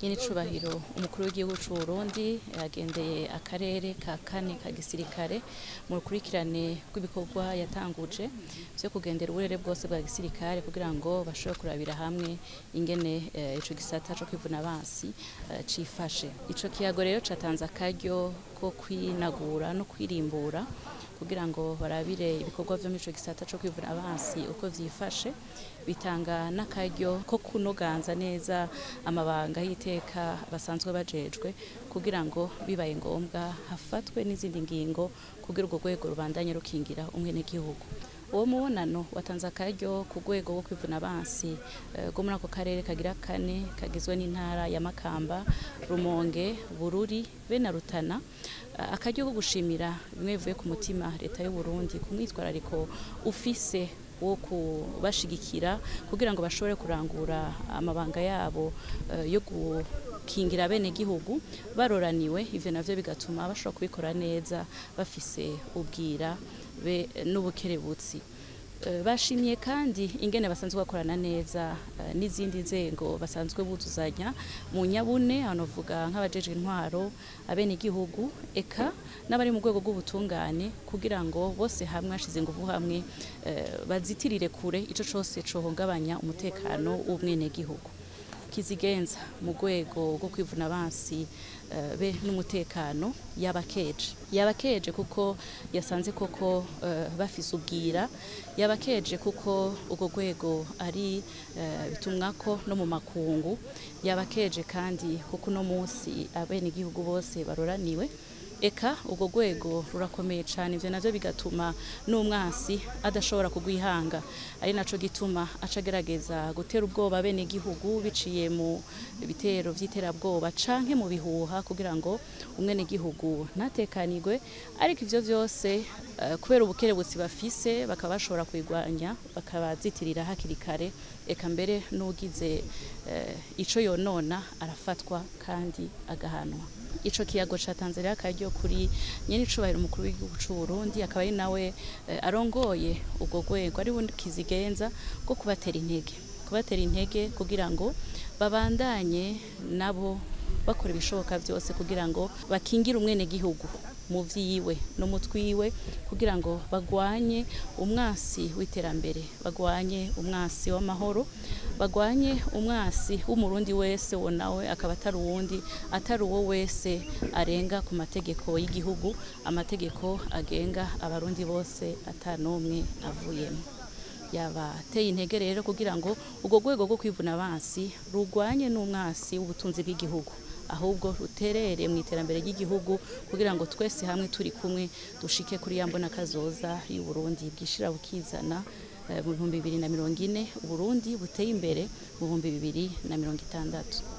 Nyenicubahiro umukuru w'igihugu c'u Burundi yagendeye akarere ka kane ka gisirikare mu rukurikirane rw'ibikorwa yatanguje vyo kugendera uburere bwose bwa gisirikare kugira ngo bashobore kurabira hamwe ingene ico gisata co kwivuna abansi cifashe. Ico kiyago rero catanze akaryo ko kwinagura no kwirimbura kugira ngo barabire ibikorwa vyo muri ico gisata co kwivuna abansi uko vyifashe, bitanga n'akaryo ko kunoganza neza amabanga y'iteka basanzwe bajejwe kugira ngo bibaye ngombwa hafatwe n'izindi ngingo kugira urwo rwego rubandanye rukingira umwenegihugu. Uwo mubonano watanze akaryo ku rwego rwo kwivuna abansi rwo muri ako karere kagira kane kagizwe n'intara ya Makamba, Rumonge, Bururi be na Rutana, akaryo ko gushimira bimwe bivuye ku mutima leta y'u Burundi ku mwitwarariko ufise wo kubashigikira kugira ngo bashobore kurangura amabanga yabo yo gukingira bene gihugu baroraniwe. Ivyo navyo bigatuma bashobora kubikora neza bafise ubwira be n'ubukerebutsi. Bashimye kandi ingene basanzwe bakorana neza n'izindi nzego basanzwe buzuzanya mu nyabune, hano vuga nk'abajejwe intwaro, abenegihugu eka n'abari mu rwego rw'ubutungane, kugira ngo bose hamwe bashize inguvu hamwe bazitirire kure ico cose cohungabanya umutekano w'umwenegihugu. Kizigenza mu rwego rwo kwivuna abansi be n'umutekano yabakeje kuko yasanze koko bafise ubwira, yabakeje kuko urwo rwego ari bitumwako no mu makungu, yabakeje kandi kuko uno munsi abenegihugu bose baroraniwe. Eka urwo rwego rurakomeye cane, ivyo navyo bigatuma n'umwansi adashobora kugwihanga, ari naco gituma aca agerageza gutera ubwoba abenegihugu biciye mu bitero vy'iterabwoba canke mu bihuha kugira ngo umwenegihugu ntatekanirwe. Ariko ivyo vyose kubera ubukerebutsi bafise bakaba bashobora kubigwanya, bakabazitirira hakiri kare, eka mbere n'ugize ico yonona arafatwa kandi agahanwa. Ico kiyago catanze rero akaryo kuri nyenicubahiro umukuru w'igihugu c'u Burundi, akaba ari nawe arongoye urwo rwego, ari we kizigenza, rwo kubatera intege kugira ngo babandanye nabo bakora ibishoboka vyose kugira ngo bakingire umwenegihugu mu vyiwe no mu twiwe, kugira ngo bagwanye umwasi w'iterambere, bagwanye umwasi w'amahoro, bagwanye umwasi w'umurundi wese, wo nawe akaba atari uwundi atari uwo wese arenga ku mategeko y'igihugu, amategeko agenga abarundi bose ata n'umwe avuyemo. Yabateye intege rero kugira ngo urwo rwego rwo kwivuna abansi rugwanye n'umwasi w'ubutunzi bw'igihugu, ahubwo ruterere mu iterambere ry'igihugu kugira ngo twese hamwe turi kumwe dushike kuri ya mbona kazoza y'u Burundi bwishira bukizana mu 2040, Uburundi buteye imbere mu 2060.